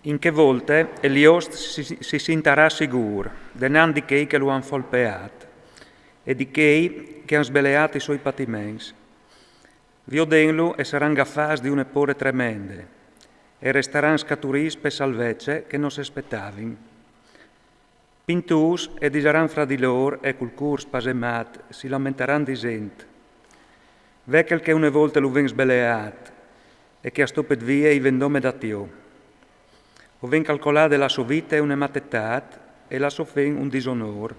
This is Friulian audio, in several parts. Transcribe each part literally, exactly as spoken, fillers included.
In che volte el jost si, si sintarà sigûr denant di chei che lu àn folpeât e di chei che àn sbeleât i soi patiments. Viodentlu e saran gafâts di une pôre tremende e restaran scaturîts pe salvece che no si spetavin. Pintûts e disaran fra di lôr e cul cûr spasemât si lamentaran disint: Ve chel che une volte lu ven sbeleât e che a stopet vie i ven dome datiò. O ven calcolade la sô vite une matetât e la sô fen un disonôr.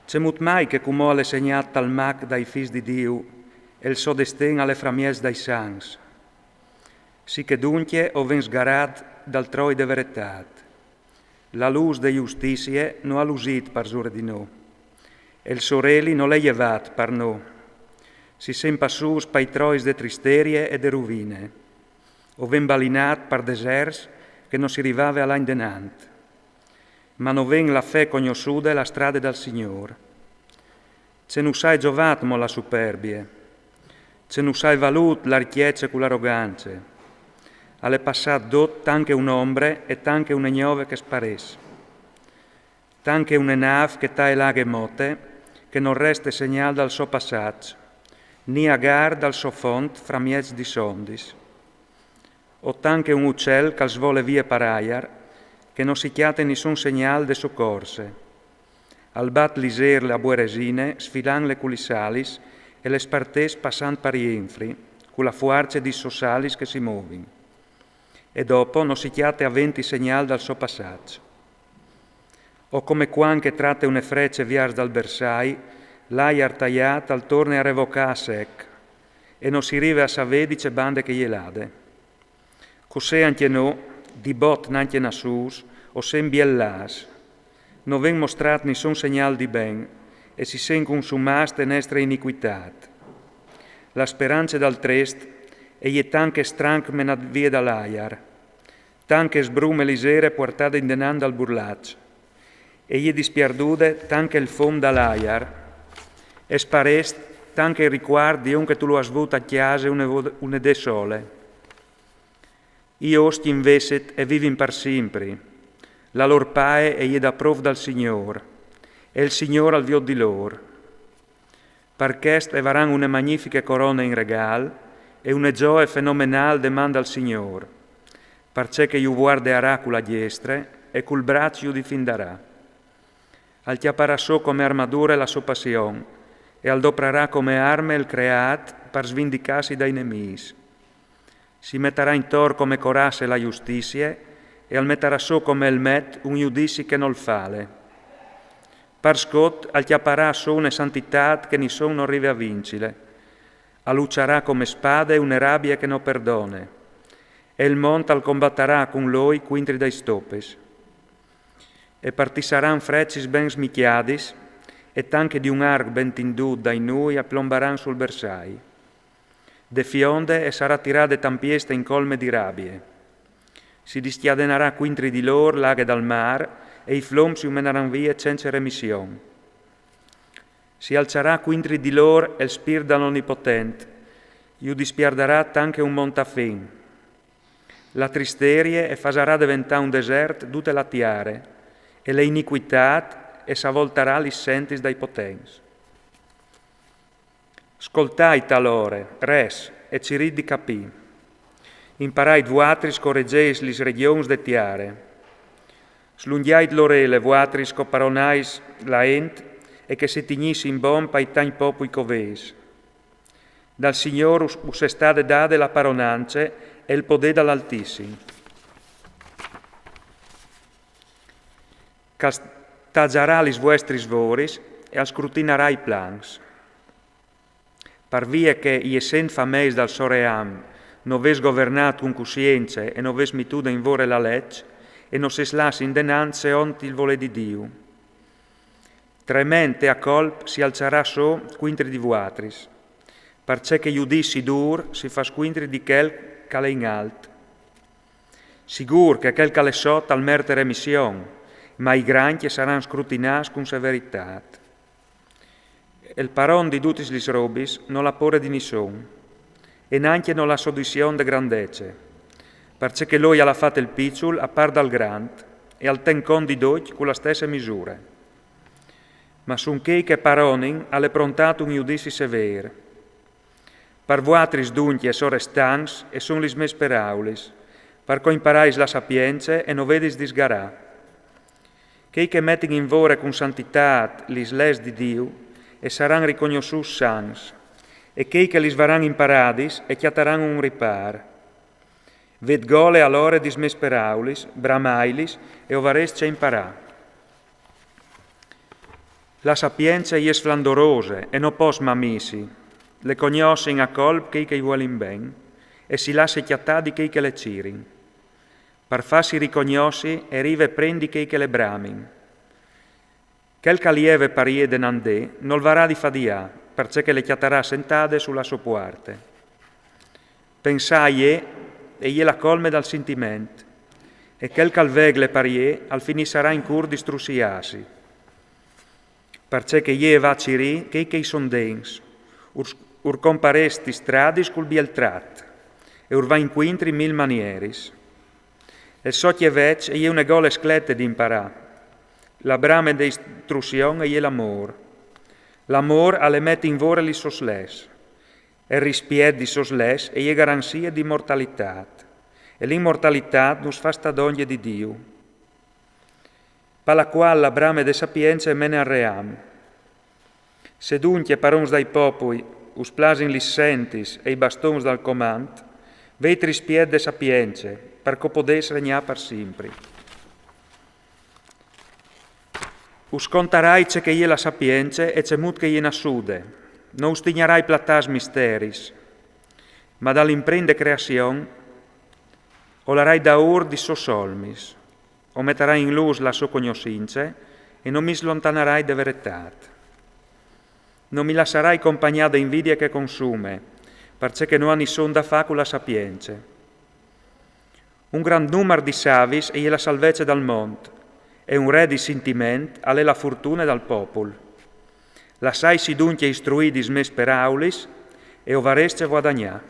Cemût mai che cumò al è segnât tal mac dai fîs di Diu e il so desten al è framieç dai sants? Sichè duncje o ven sgarât dal troi de veretât. La lûs de justizie no à lusît parsure di nô, e il so reli nol è jevât par nô. Si sen passûts pai trois de tristerie e de ruvine. O ven balinât par deserts che no si rivave a lâ indenant. Ma no ven la fe cognossude la strade dal Signôr. Ce nus à zovât mo la superbie? Ce nus à valût la richece cu la rogance? Al è passât dut tant che une ombre e tant che une gnove che e sparès. Tant che une nâf che e taie la aghe mote, che nol reste segnâl dal so passaç, ni agâr dal so font framieç di sondis. O tant che un ucel che al svole vie par aiar, che no si cjate nissun segnâl de so corse. Al bat lizêr la bueresine, sfilantlu cu lis alis, e le spartès passant par jenfri, cu la fuarce di sos alis che si movin. E dopo no si cjate a venti segnâl dal so passaç. O come cuant che e trate une frece viers dal bersai, l'aiar taiât al torne a revocâ a sec, e no si rive a savê di ce bande che e je lade. Cussì ancje nô, di bot nancje nassûts, o sen biel lâts. No ven mostrât nissun segnâl di ben, e si sen consumâts te nestre inicuitât. La sperance dal trest e je tant che stranc menât vie dal aiar, tant che sbrume lizere puartade indenant dal burlaç, e je dispiardude tant che il fom dal aiar, e sparès tant che il ricuart di on che tu lu âs vût a cjase une vo-, une dì sole. I oscj invezit e vivin par simpri. La lôr paie e je dapruf dal Signôr, e il Signôr al viôt di lôr. Par chest e varan une magnifiche corone in regâl e une zoie fenomenâl de man dal Signôr, parcè che ju vuardearà cu la diestre e cul braç ju difindarà. Al cjaparà sù come armadure la sô passion e al doprarà come arme il creât par svindicâsi dai nemîs. Si metarà intor come corasse la justizie e al metarà sù come elmet un judizi che nol fale. Par scot al cjaparà sù une santitât che nissun nol rive a vincile. Al uçarà come spade une rabie che no perdone. E il mont al combatarà cun lui cuintri dai stopis. E par ti saran frecis ben smicjadis, e tant che di un arc ben tindût dai nûi a plombaran sul bersai. De fionde e sarà tirade tampieste in colme di rabie. Si discjadenarà cuintri di lôr la aghe dal mâr e i floms ju menaran vie cence remission. Si alçarà cuintri di lôr il spirt dal Onipotent, ju dispiardarà tant che un montafin. La tristerie e fasarà deventâ un desert dute la tiere, e le inicuitât e savoltarà lis sentis dai potents. Scoltait alore, res, e cirît di capî. Imparait vuatris che o regês lis regjons de tiere. Slungjait l'orele vuatris che o paronais la int e che si tignîs in bon pai tancj popui che o vês. Dal Signôr us, us è stade dade la paronance e il podê dal Altissim, che al stagiarà lis vuestris voris e al scrutinarà i plans. Par vie che i essint fameis dal so ream no vês governât cun cussience e no vês mitût in vore la leç, e no sês lâts indenant seont il volê di Diu. Tremente a colp si alçarà sù cuintri di vuatris, parcè che judizi dûr si fâs cuintri di chel che al è in alt. Sigûr che chel che al è sot al merte remission, ma i grancj a saran scrutinâts cun severitât. Il paron di dutis lis robis nol à pôre di nissun, e nancje nol à sodizion de grandece. Parcè che loi al à fat il piçul a par dal grant, e al ten cont di dut cu la stesse misure. Ma sun chei che paronin al è prontât un judizi sever. Par vuatris duncje so restants e sun lis mês peraulis, par che o imparais la sapience e no vedis di sgarâ. Chei che a metin in vore cun santitât lis leis di Diu e saran ricognossûts sants, e chei che lis varan imparadis e cjataran un ripâr. Vêt gole alore dis mês peraulis, bramailis e o varês ce imparâ. La sapience e je sflandorose e no pos mamîsi, le cognossin a colp chei che i vuelin ben, e si lasse cjatâ di chei che le cirin. Par fâsi ricognossi e rive prin di chei che le bramin. Chel che al jeve par jê denant dê nol varà di fadiâ, parcè che le cjatarà sentade su la sô puarte. Pensâ a jê e je la colme dal sintiment, e chel che al vegle par jê al finissarà in cûr di strussiâsi. Parcè che jê e va a cirî chei che i son dents, ur, ur compar tes stradis cul biel trat, e ur va incuintri in mil manieris. Il so cjevec e je une gole sclete di imparâ. La brame de istruzion e je l'amôr. L'amôr al è met in vore lis sôs leis. Il rispiet di sôs leis e je garanzie di imortalitât. E l'imortalitât nus fâs stâ dongje di Diu. Par la cuâl la brame de sapience e mene al ream. Se duncje parons dai popui us plasin lis sentis e i bastons dal comant, vêt rispiet de sapience, par che o podês regnâ par simpri. Us contarai ce che e je la sapience e cemût che e je nassude. No us tignarai platâts misteris, ma dal imprin de creazion o larai daûr di sôs olmis. O metarai in lûs la sô cognossince e no mi slontanarai de veretât. No mi lassarai compagnâ de invidie che e consume, parcè che no à nissun da fâ cu la sapience. Un grant numar di savis e je la salvece dal mont, e un re di sintiment al è la fortune dal popul. Lassaitsi duncje istruî dis mês peraulis e o varês ce vuadagnâ.